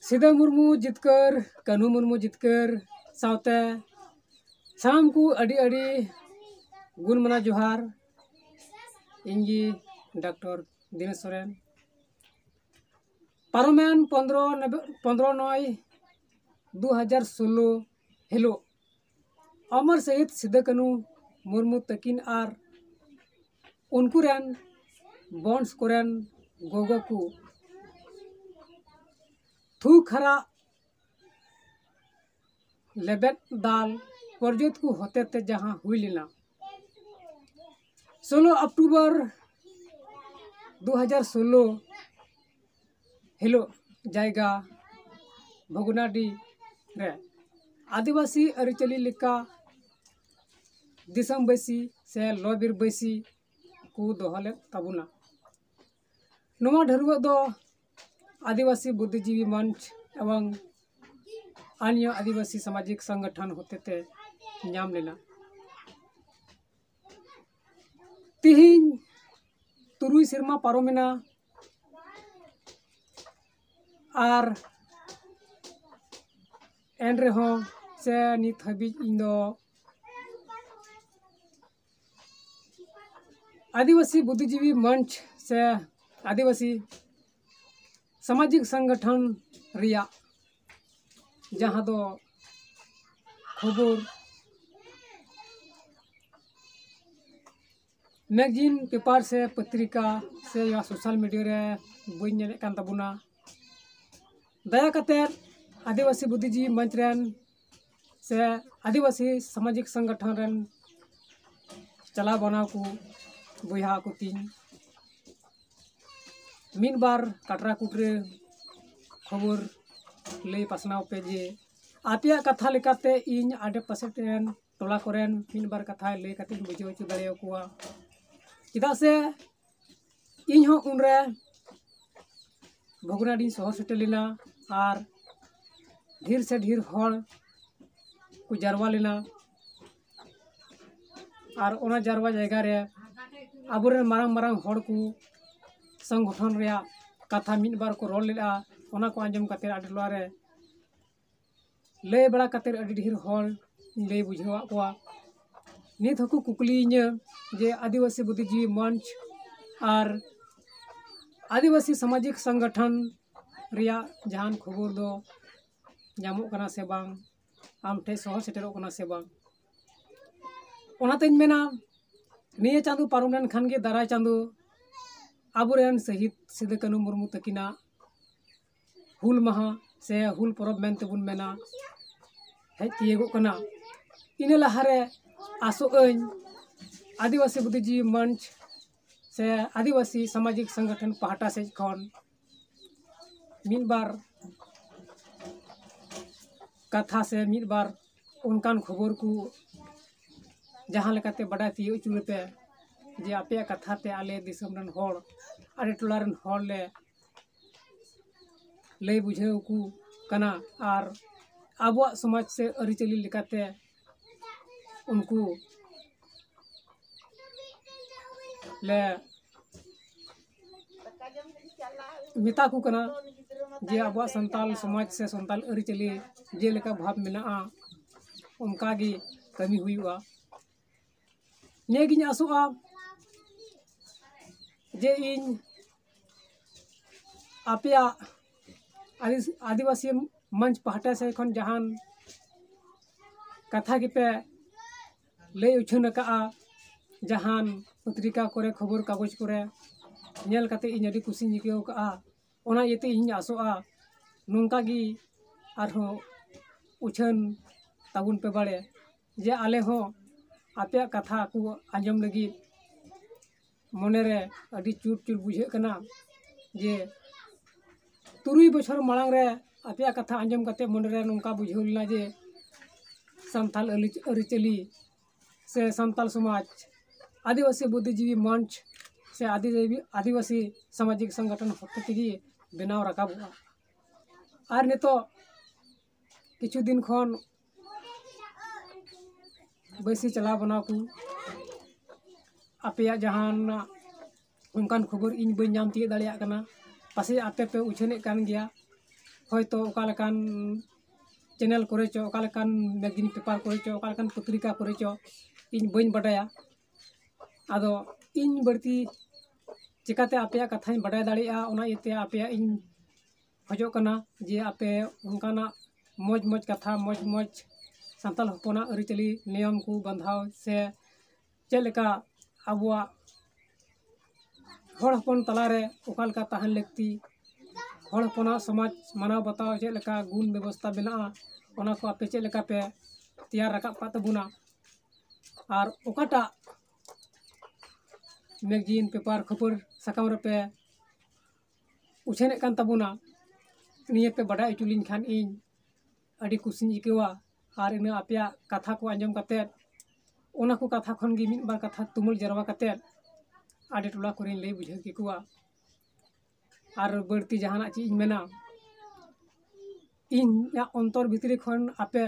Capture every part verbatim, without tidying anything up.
ᱥᱤᱫᱟᱹ ᱢᱩᱨᱢᱩ ᱡᱤᱛᱠᱟᱹᱨ, ᱠᱟᱹᱱᱦᱩ ᱢᱩᱨᱢᱩ ᱡᱤᱛᱠᱟᱹᱨ ᱥᱟᱶᱛᱮ ᱥᱟᱱᱟᱢ ᱠᱚ ᱟᱹᱰᱤ ᱟᱹᱰᱤ ᱜᱩᱱ ᱢᱟᱱᱟᱣ ᱡᱚᱦᱟᱨ᱾ ᱤᱧ ᱜᱮ ᱰᱟᱠᱛᱚᱨ ᱫᱤᱱᱮᱥ ᱥᱚᱨᱮᱱ᱾ ᱯᱟᱨᱚᱢᱮᱱ ᱯᱚᱱᱫᱽᱨᱚ ᱱᱚᱵᱷᱮ-, ᱯᱚᱱᱫᱽᱨᱚ ᱱᱚᱭ ᱫᱩ ᱦᱟᱡᱟᱨ ᱥᱳᱞᱞᱳ ᱦᱤᱞᱳᱜ ᱚᱢᱚᱨ ᱥᱚᱦᱤᱫ ᱥᱤᱫᱟᱹ ᱠᱟᱹᱱᱦᱩ ᱢᱩᱨᱢᱩ ᱛᱟᱹᱠᱤᱱ ᱟᱨ ᱩᱱᱠᱩ ᱨᱮᱱ ᱵᱚᱝᱥ ᱠᱚᱨᱮᱱ ᱜᱚᱜᱚ ᱠᱚ ᱛᱷᱩ ᱠᱷᱟᱨᱟ ᱞᱮᱵᱮᱫ ᱫᱟᱞ ᱯᱨᱚᱡᱳᱛ ᱠᱚ ᱦᱚᱛᱮᱛᱮ ᱡᱟᱦᱟᱸ ᱦᱩᱭ ᱞᱮᱱᱟ ᱥᱳᱞᱳ ᱚᱠᱴᱳᱵᱚᱨ ᱫᱩ ᱦᱟᱡᱟᱨ ᱥᱳᱞᱞᱳ ᱦᱤᱞᱳᱜ ᱡᱟᱭᱜᱟ ᱵᱷᱚᱜᱽᱱᱟᱰᱤ ᱨᱮ ᱟᱹᱫᱤᱵᱟᱹᱥᱤ ᱟᱹᱨᱤᱪᱟᱹᱞᱤ ᱞᱮᱠᱟ ᱫᱤᱥᱚᱢ ᱵᱟᱹᱭᱥᱤ ᱥᱮ ᱞᱚᱵᱤᱨ ᱵᱟᱹᱭᱥᱤ ᱠᱚ ᱫᱚᱦᱚ ᱞᱮᱫ ᱛᱟᱵᱚᱱᱟ᱾ ᱱᱚᱣᱟ ᱰᱷᱟᱹᱨᱣᱟᱹᱜ ᱫᱚ ᱟᱹᱫᱤᱵᱟᱹᱥᱤ ᱵᱩᱫᱽᱫᱷᱤᱡᱤᱵᱤ ᱢᱚᱧᱪ ᱮᱵᱚᱝ ᱟᱱᱭᱚ ᱟᱹᱫᱤᱵᱟᱹᱥᱤ ᱥᱟᱢᱟᱡᱤᱠ ᱥᱚᱝᱜᱚᱴᱷᱚᱱ ᱦᱚᱛᱮᱛᱮ ᱧᱟᱢ ᱞᱮᱱᱟ᱾ ᱛᱤᱦᱤᱧ ᱛᱩᱨᱩᱭ ᱥᱮᱨᱢᱟ ᱯᱟᱨᱚᱢᱮᱱᱟ, ᱟᱨ ᱮᱱ ᱨᱮᱦᱚᱸ ᱥᱮ ᱱᱤᱛ ᱦᱟᱹᱵᱤᱡ ᱤᱧ ᱫᱚ ᱟᱹᱫᱤᱵᱟᱹᱥᱤ ᱵᱩᱫᱽᱫᱷᱤᱡᱤᱵᱤ ᱢᱚᱧᱪ ᱥᱮ ᱟᱹᱫᱤᱵᱟᱹᱥᱤ ᱥᱟᱢᱟᱡᱤᱠ ᱥᱚᱝᱜᱚᱴᱷᱚᱱ ᱨᱮᱭᱟᱜ ᱡᱟᱦᱟᱸ ᱫᱚ ᱠᱷᱚᱵᱚᱨ ᱢᱮᱜᱟᱡᱤᱱ, ᱯᱮᱯᱟᱨ ᱥᱮ ᱯᱚᱛᱨᱤᱠᱟ ᱥᱮ ᱥᱳᱥᱟᱞ ᱢᱤᱰᱤᱭᱟ ᱨᱮ ᱵᱟᱹᱧ ᱧᱮᱞᱮᱫ ᱠᱟᱱ ᱛᱟᱵᱚᱱᱟ᱾ ᱫᱟᱭᱟ ᱠᱟᱛᱮᱫ ᱟᱹᱫᱤᱵᱟᱹᱥᱤ ᱵᱩᱫᱽᱫᱷᱤᱡᱤᱵᱤ ᱢᱚᱧᱪ ᱨᱮᱱ ᱥᱮ ᱟᱹᱫᱤᱵᱟᱹᱥᱤ ᱥᱟᱢᱟᱡᱤᱠ ᱥᱚᱝᱜᱚᱴᱷᱚᱱ ᱨᱮᱱ ᱪᱟᱞᱟᱣ ᱵᱟᱱᱟᱣ ᱠᱚ ᱵᱚᱭᱦᱟ ᱠᱚ ᱛᱤᱧ ᱢᱤᱫ ᱵᱟᱨ ᱠᱟᱴᱨᱟ ᱠᱩᱴᱨᱟᱹ ᱠᱷᱚᱵᱚᱨ ᱞᱟᱹᱭ ᱯᱟᱥᱱᱟᱣ ᱯᱮ ᱡᱮ ᱟᱯᱮᱭᱟᱜ ᱠᱟᱛᱷᱟ ᱞᱮᱠᱟᱛᱮ ᱤᱧ ᱟᱰᱮ ᱯᱟᱥᱮ ᱨᱮᱱ ᱴᱚᱞᱟ ᱠᱚᱨᱮᱱ ᱢᱤᱫ ᱵᱟᱨ ᱠᱟᱛᱷᱟ ᱞᱟᱹᱭ ᱠᱟᱛᱮ ᱤᱧ ᱵᱩᱡᱷᱟᱹᱣ ᱦᱚᱪᱚ ᱫᱟᱲᱮᱭᱟᱠᱚᱣᱟ᱾ ᱪᱮᱫᱟᱜ ᱥᱮ ᱤᱧ ᱦᱚᱸ ᱩᱱᱨᱮ ᱵᱷᱚᱜᱽᱱᱟᱰᱤᱧ ᱥᱚᱦᱚᱨ ᱥᱮᱴᱮᱨ ᱞᱮᱱᱟ ᱟᱨ ᱰᱷᱮᱨ ᱥᱮ ᱰᱷᱮᱨ ᱦᱚᱲ ᱠᱚ ᱡᱟᱨᱣᱟ ᱞᱮᱱᱟ᱾ ᱟᱨ ᱚᱱᱟ ᱡᱟᱨᱣᱟ ᱡᱟᱭᱜᱟ ᱨᱮ ᱟᱵᱚᱨᱮᱱ ᱢᱟᱨᱟᱝ ᱢᱟᱨᱟᱝ ᱦᱚᱲ ᱠᱚ ᱥᱚᱝᱜᱚᱴᱷᱚᱱ ᱨᱮᱭᱟᱜ ᱠᱟᱛᱷᱟ ᱢᱤᱫ ᱵᱟᱨ ᱠᱚ ᱨᱚᱲ ᱞᱮᱫᱼᱟ᱾ ᱚᱱᱟ ᱠᱚ ᱟᱸᱡᱚᱢ ᱠᱟᱛᱮ ᱟᱹᱰᱤ ᱴᱚᱞᱟ ᱨᱮ ᱞᱟᱹᱭ ᱵᱟᱲᱟ ᱠᱟᱛᱮ ᱟᱹᱰᱤ ᱰᱷᱮᱨ ᱦᱚᱲ ᱤᱧ ᱞᱟᱹᱭ ᱵᱩᱡᱷᱟᱹᱣᱟᱫ ᱠᱚᱣᱟ᱾ ᱱᱤᱛ ᱦᱚᱸᱠᱚ ᱠᱩᱠᱞᱤᱭᱤᱧᱟᱹ ᱡᱮ ᱟᱹᱫᱤᱵᱟᱹᱥᱤ ᱵᱩᱫᱽᱫᱷᱤᱡᱤᱵᱤ ᱢᱚᱧᱪ ᱟᱨ ᱟᱹᱫᱤᱵᱟᱹᱥᱤ ᱥᱟᱢᱟᱡᱤᱠ ᱥᱚᱝᱜᱚᱴᱷᱚᱱ ᱨᱮᱭᱟᱜ ᱡᱟᱦᱟᱱ ᱠᱷᱚᱵᱚᱨ ᱫᱚ ᱧᱟᱢᱚᱜ ᱠᱟᱱᱟ ᱥᱮ ᱵᱟᱝ, ᱟᱢ ᱴᱷᱮᱱ ᱥᱚᱦᱚᱨ ᱥᱮᱴᱮᱨᱚᱜ ᱠᱟᱱᱟ ᱥᱮ ᱵᱟᱝ᱾ ᱚᱱᱟᱛᱮᱧ ᱢᱮᱱᱟ, ᱱᱤᱭᱟᱹ ᱪᱟᱸᱫᱚ ᱯᱟᱨᱚᱢ ᱞᱮᱱᱠᱷᱟᱱ ᱜᱮ ᱫᱟᱨᱟᱭ ᱪᱟᱸᱫᱚ ᱟᱵᱚᱨᱮᱱ ᱥᱚᱦᱤᱫ ᱥᱤᱫᱩ ᱠᱟᱹᱱᱦᱩ ᱢᱩᱨᱢᱩ ᱛᱟᱹᱠᱤᱱᱟᱜ ᱦᱩᱞ ᱢᱟᱦᱟ ᱥᱮ ᱦᱩᱞ ᱯᱚᱨᱚᱵᱽ ᱢᱮᱱᱛᱮ ᱵᱚᱱ ᱢᱮᱱᱟ, ᱦᱮᱡ ᱛᱤᱭᱳᱜᱚᱜ ᱠᱟᱱᱟ᱾ ᱤᱱᱟᱹ ᱞᱟᱦᱟᱨᱮ ᱟᱥᱚᱜ ᱟᱹᱧ ᱟᱹᱫᱤᱵᱟᱹᱥᱤ ᱵᱩᱫᱽᱫᱷᱤᱡᱤᱵᱤ ᱢᱚᱧᱪ ᱥᱮ ᱟᱹᱫᱤᱵᱟᱹᱥᱤ ᱥᱟᱢᱟᱡᱤᱠ ᱥᱚᱝᱜᱚᱴᱷᱚᱱ ᱯᱟᱦᱴᱟ ᱥᱮᱫ ᱠᱷᱚᱱ ᱢᱤᱫ ᱵᱟᱨ ᱠᱟᱛᱷᱟ ᱥᱮ ᱢᱤᱫ ᱵᱟᱨ ᱚᱱᱠᱟᱱ ᱠᱷᱚᱵᱚᱨ ᱠᱚ ᱡᱟᱦᱟᱸ ᱞᱮᱠᱟᱛᱮ ᱵᱟᱰᱟᱭ ᱛᱤᱭᱳᱜ ᱦᱚᱪᱚ ᱞᱮᱯᱮ ᱡᱮ ᱟᱯᱮᱭᱟᱜ ᱠᱟᱛᱷᱟ ᱛᱮ ᱟᱞᱮ ᱫᱤᱥᱚᱢ ᱨᱮᱱ ᱦᱚᱲ, ᱟᱞᱮ ᱴᱚᱞᱟ ᱨᱮᱱ ᱦᱚᱲ ᱞᱮ ᱞᱟᱹᱭ ᱵᱩᱡᱷᱟᱹᱣ ᱟᱠᱚ ᱠᱟᱱᱟ ᱟᱨ ᱟᱵᱚᱣᱟᱜ ᱥᱚᱢᱟᱡᱽ ᱥᱮ ᱟᱹᱨᱤᱪᱟᱹᱞᱤ ᱞᱮᱠᱟᱛᱮ ᱩᱱᱠᱩ ᱞᱮ ᱢᱮᱛᱟ ᱠᱚ ᱠᱟᱱᱟ ᱡᱮ ᱟᱵᱚᱣᱟᱜ ᱥᱟᱱᱛᱟᱞ ᱥᱚᱢᱟᱡᱽ ᱥᱮ ᱥᱟᱱᱛᱟᱞ ᱟᱹᱨᱤᱪᱟᱹᱞᱤ ᱡᱮᱞᱮᱠᱟ ᱵᱷᱟᱵᱽ ᱢᱮᱱᱟᱜᱼᱟ, ᱚᱱᱠᱟ ᱜᱮ ᱠᱟᱹᱢᱤ ᱦᱩᱭᱩᱜᱼᱟ᱾ ᱱᱤᱭᱟᱹᱜᱤᱧ ᱟᱥᱚᱜᱼᱟ ᱡᱮ ᱤᱧ ᱟᱯᱮᱭᱟᱜ ᱟᱹᱫᱤᱥ-, ᱟᱹᱫᱤᱵᱟᱹᱥᱤ ᱢᱚᱧᱪ ᱯᱟᱦᱴᱟ ᱥᱮᱫ ᱠᱷᱚᱱ ᱡᱟᱦᱟᱱ ᱠᱟᱛᱷᱟ ᱜᱮᱯᱮ ᱞᱟᱹᱭ ᱩᱪᱷᱟᱹᱱ ᱟᱠᱟᱫᱼᱟ, ᱡᱟᱦᱟᱱ ᱯᱚᱛᱨᱤᱠᱟ ᱠᱚᱨᱮ, ᱠᱷᱚᱵᱚᱨ ᱠᱟᱜᱚᱡᱽ ᱠᱚᱨᱮ ᱧᱮᱞ ᱠᱟᱛᱮ ᱤᱧ ᱟᱹᱰᱤ ᱠᱩᱥᱤᱧ ᱟᱹᱭᱠᱟᱹᱣ ᱠᱟᱜᱼᱟ᱾ ᱚᱱᱟ ᱤᱭᱟᱹᱛᱮ ᱤᱧ ᱟᱥᱚᱜᱼᱟ ᱱᱚᱝᱠᱟ ᱜᱮ ᱟᱨᱦᱚᱸ ᱩᱪᱷᱟᱹᱱ ᱛᱟᱵᱚᱱ ᱯᱮ ᱵᱟᱲᱮ, ᱡᱮ ᱟᱞᱮ ᱦᱚᱸ ᱟᱯᱮᱭᱟᱜ ᱠᱟᱛᱷᱟ ᱠᱚ ᱟᱸᱡᱚᱢ ᱞᱟᱹᱜᱤᱫ ᱢᱚᱱᱮᱨᱮ ᱟᱹᱰᱤ ᱪᱩᱴ ᱪᱩᱴ ᱵᱩᱡᱷᱟᱹᱜ ᱠᱟᱱᱟ᱾ ᱡᱮ ᱛᱩᱨᱩᱭ ᱵᱚᱪᱷᱚᱨ ᱢᱟᱲᱟᱝ ᱨᱮ ᱟᱯᱮᱭᱟᱜ ᱠᱟᱛᱷᱟ ᱟᱸᱡᱚᱢ ᱠᱟᱛᱮ ᱢᱚᱱᱮᱨᱮ ᱱᱚᱝᱠᱟ ᱵᱩᱡᱷᱟᱹᱣ ᱞᱮᱱᱟ ᱡᱮ ᱥᱟᱱᱛᱟᱞ ᱟᱹᱞᱤ-, ᱟᱹᱨᱤᱪᱟᱹᱞᱤ ᱥᱮ ᱥᱟᱱᱛᱟᱞ ᱥᱚᱢᱟᱡᱽ, ᱟᱹᱫᱤᱵᱟᱹᱥᱤ ᱵᱩᱫᱽᱫᱷᱤᱡᱤᱵᱤ ᱢᱚᱧᱪ ᱥᱮ ᱟᱹᱫᱤᱵᱟᱹᱥᱤ, ᱟᱹᱫᱤᱵᱟᱹᱥᱤ ᱥᱟᱢᱟᱡᱤᱠ ᱥᱚᱝᱜᱚᱴᱷᱚᱱ ᱦᱚᱛᱮ ᱛᱮᱜᱮ ᱵᱮᱱᱟᱣ ᱨᱟᱠᱟᱵᱚᱜᱼᱟ᱾ ᱟᱨ ᱱᱤᱛᱚᱜ ᱠᱤᱪᱷᱩ ᱫᱤᱱ ᱠᱷᱚᱱ ᱵᱟᱹᱭᱥᱤ ᱪᱟᱞᱟᱣ ᱵᱟᱱᱟᱣ ᱠᱚ ᱟᱯᱮᱭᱟᱜ ᱡᱟᱦᱟᱱᱟᱜ ᱚᱱᱠᱟᱱ ᱠᱷᱚᱵᱚᱨ ᱤᱧ ᱵᱟᱹᱧ ᱧᱟᱢ ᱛᱤᱭᱳᱜ ᱫᱟᱲᱮᱭᱟᱜ ᱠᱟᱱᱟ᱾ ᱯᱟᱥᱮᱡ ᱟᱯᱮ ᱯᱮ ᱩᱪᱷᱟᱹᱱᱮᱫ ᱠᱟᱱ ᱜᱮᱭᱟ, ᱦᱚᱭᱛᱳ ᱚᱠᱟ ᱞᱮᱠᱟᱱ ᱪᱮᱱᱮᱞ ᱠᱚᱨᱮ ᱪᱚ, ᱚᱠᱟ ᱞᱮᱠᱟᱱ ᱢᱮᱜᱟᱡᱤᱱ ᱯᱮᱯᱟᱨ ᱠᱚᱨᱮ ᱪᱚ, ᱚᱠᱟ ᱞᱮᱠᱟᱱ ᱯᱚᱛᱨᱤᱠᱟ ᱠᱚᱨᱮ ᱪᱚ, ᱤᱧ ᱵᱟᱹᱧ ᱵᱟᱰᱟᱭᱟ᱾ ᱟᱫᱚ ᱤᱧ ᱵᱟᱹᱲᱛᱤ ᱪᱤᱠᱟᱹᱛᱮ ᱟᱯᱮᱭᱟᱜ ᱠᱟᱛᱷᱟᱧ ᱵᱟᱰᱟᱭ ᱫᱟᱲᱮᱭᱟᱜᱼᱟ, ᱚᱱᱟ ᱤᱭᱟᱹᱛᱮ ᱟᱯᱮᱭᱟᱜ ᱤᱧ ᱠᱷᱚᱡᱚᱜ ᱠᱟᱱᱟ ᱡᱮ ᱟᱯᱮ ᱚᱱᱠᱟᱱᱟᱜ ᱢᱚᱡᱽ ᱢᱚᱡᱽ ᱠᱟᱛᱷᱟ, ᱢᱚᱡᱽ ᱢᱚᱡᱽ ᱥᱟᱱᱛᱟᱲ ᱦᱚᱯᱚᱱᱟᱜ ᱟᱹᱨᱤᱪᱟᱹᱞᱤ, ᱱᱤᱭᱚᱢ ᱠᱚ ᱵᱟᱸᱫᱷᱟᱣ ᱥᱮ ᱪᱮᱫ ᱞᱮᱠᱟ ᱟᱵᱚᱣᱟᱜ ᱦᱚᱲ ᱦᱚᱯᱚᱱ ᱛᱟᱞᱟᱨᱮ ᱚᱠᱟ ᱞᱮᱠᱟ ᱛᱟᱦᱮᱱ ᱞᱟᱹᱠᱛᱤ, ᱦᱚᱲ ᱦᱚᱯᱚᱱᱟᱜ ᱥᱚᱢᱟᱡᱽ ᱢᱟᱱᱟᱣ ᱵᱟᱛᱟᱣ ᱪᱮᱫ ᱞᱮᱠᱟ ᱜᱩᱱ ᱵᱮᱵᱚᱥᱛᱷᱟ ᱢᱮᱱᱟᱜᱼᱟ, ᱚᱱᱟ ᱠᱚ ᱟᱯᱮ ᱪᱮᱫ ᱞᱮᱠᱟ ᱯᱮ ᱛᱮᱭᱟᱨ ᱨᱟᱠᱟᱵ ᱠᱟᱜ ᱛᱟᱵᱚᱱᱟ, ᱟᱨ ᱚᱠᱟᱴᱟᱜ ᱢᱮᱜᱟᱡᱤᱱ, ᱯᱮᱯᱟᱨ, ᱠᱷᱚᱵᱚᱨ ᱥᱟᱠᱟᱢ ᱨᱮᱯᱮ ᱩᱪᱷᱟᱹᱱᱮᱫ ᱠᱟᱱ ᱛᱟᱵᱚᱱᱟ, ᱱᱤᱭᱟᱹ ᱯᱮ ᱵᱟᱰᱟᱭ ᱦᱚᱪᱚ ᱞᱤᱧ ᱠᱷᱟᱱ ᱤᱧ ᱟᱹᱰᱤ ᱠᱩᱥᱤᱧ ᱟᱹᱭᱠᱟᱹᱣᱟ᱾ ᱟᱨ ᱤᱱᱟᱹ ᱟᱯᱮᱭᱟᱜ ᱠᱟᱛᱷᱟ ᱠᱚ ᱟᱸᱡᱚᱢ ᱠᱟᱛᱮᱫ, ᱚᱱᱟ ᱠᱚ ᱠᱟᱛᱷᱟ ᱠᱷᱚᱱ ᱜᱮ ᱢᱤᱫ ᱵᱟᱨ ᱠᱟᱛᱷᱟ ᱛᱩᱢᱟᱹᱞ ᱡᱟᱨᱣᱟ ᱠᱟᱛᱮᱫ ᱟᱹᱰᱤ ᱴᱚᱞᱟ ᱠᱚᱨᱮᱧ ᱞᱟᱹᱭ ᱵᱩᱡᱷᱟᱹᱣ ᱠᱮᱠᱚᱣᱟ᱾ ᱟᱨ ᱵᱟᱹᱲᱛᱤ ᱡᱟᱦᱟᱱᱟᱜ ᱪᱮᱫ ᱤᱧ ᱢᱮᱱᱟ, ᱤᱧᱟᱹᱜ ᱚᱱᱛᱚᱨ ᱵᱷᱤᱛᱨᱤ ᱠᱷᱚᱱ ᱟᱯᱮ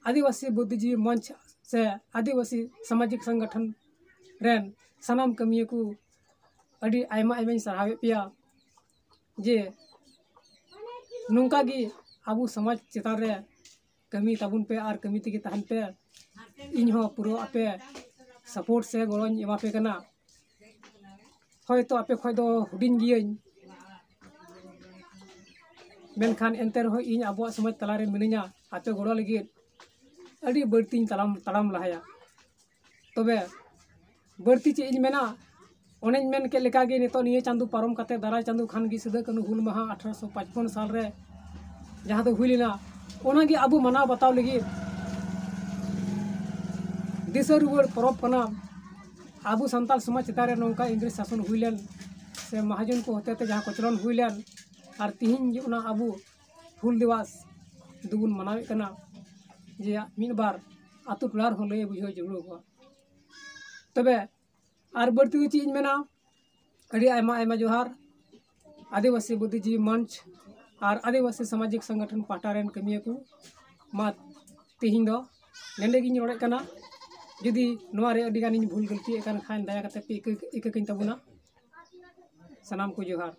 ᱟᱹᱫᱤᱵᱟᱹᱥᱤ ᱵᱩᱫᱽᱫᱷᱤᱡᱤᱵᱤ ᱢᱚᱧᱪ ᱥᱮ ᱟᱹᱫᱤᱵᱟᱹᱥᱤ ᱥᱟᱢᱟᱡᱤᱠ ᱥᱚᱝᱜᱚᱴᱷᱚᱱ ᱨᱮᱱ ᱥᱟᱱᱟᱢ ᱠᱟᱹᱢᱤᱭᱟᱹ ᱠᱚ ᱟᱹᱰᱤ ᱟᱭᱢᱟ ᱟᱭᱢᱟᱧ ᱥᱟᱨᱦᱟᱣᱮᱫ ᱯᱮᱭᱟ ᱡᱮ ᱱᱚᱝᱠᱟ ᱜᱮ ᱟᱵᱚ ᱥᱚᱢᱟᱡᱽ ᱪᱮᱛᱟᱱ ᱨᱮ ᱠᱟᱹᱢᱤ ᱛᱟᱵᱚᱱ ᱯᱮ ᱟᱨ ᱠᱟᱹᱢᱤ ᱛᱮᱜᱮ ᱛᱟᱦᱮᱱ ᱯᱮ᱾ ᱤᱧ ᱦᱚᱸ ᱯᱩᱨᱟᱹ ᱟᱯᱮ ᱥᱟᱯᱳᱨᱴ ᱥᱮ ᱜᱚᱲᱚᱧ ᱮᱢᱟ ᱯᱮ ᱠᱟᱱᱟ᱾ ᱦᱳᱭᱛᱳ ᱟᱯᱮ ᱠᱷᱚᱡ ᱫᱚ ᱦᱩᱰᱤᱧ ᱜᱤᱭᱟᱹᱧ, ᱢᱮᱱᱠᱷᱟᱱ ᱮᱱᱛᱮ ᱨᱮᱦᱚᱸ ᱤᱧ ᱟᱵᱚᱣᱟᱜ ᱥᱚᱢᱟᱡᱽ ᱛᱟᱞᱟᱨᱮ ᱢᱤᱱᱟᱹᱧᱟ᱾ ᱟᱯᱮ ᱜᱚᱲᱚ ᱞᱟᱹᱜᱤᱫ ᱟᱹᱰᱤ ᱵᱟᱹᱲᱛᱤᱧ ᱛᱟᱲᱟᱢ, ᱛᱟᱲᱟᱢ ᱞᱟᱦᱟᱭᱟ᱾ ᱛᱚᱵᱮ ᱵᱟᱹᱲᱛᱤ ᱪᱮᱫ ᱤᱧ ᱢᱮᱱᱟ, ᱚᱱᱮᱧ ᱢᱮᱱ ᱠᱮᱫ ᱞᱮᱠᱟᱜᱮ, ᱱᱤᱛᱚᱜ ᱱᱤᱭᱟᱹ ᱪᱟᱸᱫᱳ ᱯᱟᱨᱚᱢ ᱠᱟᱛᱮ ᱫᱟᱨᱟᱭ ᱪᱟᱸᱫᱳ ᱠᱷᱟᱱ ᱜᱮ ᱥᱤᱫᱩ ᱠᱟᱹᱱᱦᱩ ᱦᱩᱞ ᱢᱟᱦᱟ ᱟᱴᱷᱨᱚᱥᱚ ᱯᱟᱸᱪᱯᱚᱱ ᱥᱟᱞ ᱨᱮ ᱡᱟᱦᱟᱸ ᱫᱚ ᱦᱩᱭ ᱞᱮᱱᱟ, ᱚᱱᱟᱜᱮ ᱟᱵᱚ ᱢᱟᱱᱟᱣ ᱵᱟᱛᱟᱣ ᱞᱟᱹᱜᱤᱫ ᱫᱤᱥᱟᱹ ᱨᱩᱣᱟᱹᱲ ᱯᱚᱨᱚᱵᱽ ᱠᱟᱱᱟ᱾ ᱟᱵᱚ ᱥᱟᱱᱛᱟᱲ ᱥᱚᱢᱟᱡᱽ ᱪᱮᱛᱟᱱ ᱨᱮ ᱱᱚᱝᱠᱟ ᱤᱝᱨᱮᱡᱽ ᱥᱟᱥᱚᱱ ᱦᱩᱭ ᱞᱮᱱ ᱥᱮ ᱢᱟᱦᱟᱡᱚᱱ ᱠᱚ ᱦᱚᱛᱮᱛᱮ ᱡᱟᱦᱟᱸ ᱠᱚᱪᱞᱚᱱ ᱦᱩᱭ ᱞᱮᱱ, ᱟᱨ ᱛᱤᱦᱤᱧ ᱜᱮ ᱚᱱᱟ ᱟᱵᱚ ᱦᱩᱞ ᱫᱤᱵᱚᱥ ᱫᱚᱵᱚᱱ ᱢᱟᱱᱟᱣᱮᱫ ᱠᱟᱱᱟ, ᱡᱮ ᱢᱤᱫ ᱵᱟᱨ ᱟᱛᱳ ᱴᱚᱞᱟ ᱨᱮᱦᱚᱸ ᱞᱟᱹᱭ ᱵᱩᱡᱷᱟᱹᱣ ᱡᱟᱹᱨᱩᱲ ᱠᱚᱣᱟ᱾ ᱛᱚᱵᱮ ᱟᱨ ᱵᱟᱹᱲᱛᱤ ᱫᱚ ᱪᱮᱫ ᱤᱧ ᱢᱮᱱᱟ, ᱟᱹᱰᱤ ᱟᱭᱢᱟ ᱟᱭᱢᱟ ᱡᱚᱦᱟᱨ ᱟᱹᱫᱤᱵᱟᱹᱥᱤ ᱵᱩᱫᱽᱫᱷᱤᱡᱤᱵᱤ ᱢᱚᱧᱪ ᱟᱨ ᱟᱹᱫᱤᱵᱟᱹᱥᱤ ᱥᱟᱢᱟᱡᱤᱠ ᱥᱚᱝᱜᱚᱴᱷᱚᱱ ᱯᱟᱦᱴᱟ ᱨᱮᱱ ᱠᱟᱹᱢᱤᱭᱟᱹ ᱠᱚ᱾ ᱢᱟ ᱛᱮᱦᱮᱧ ᱫᱚ ᱱᱚᱸᱰᱮ ᱜᱤᱧ ᱨᱚᱲᱮᱫ ᱠᱟᱱᱟ᱾ ᱡᱩᱫᱤ ᱱᱚᱣᱟ ᱨᱮ ᱟᱹᱰᱤ ᱜᱟᱱᱤᱧ ᱵᱷᱩᱞ ᱜᱟᱹᱞᱛᱤᱭᱮᱫ ᱠᱟᱱ ᱠᱷᱟᱱ, ᱫᱟᱭᱟ ᱠᱟᱛᱮ ᱯᱮ ᱤᱠᱟᱹ, ᱤᱠᱟᱹ ᱠᱟᱹᱧ ᱛᱟᱵᱚᱱᱟ᱾ ᱥᱟᱱᱟᱢ ᱠᱚ ᱡᱚᱦᱟᱨ᱾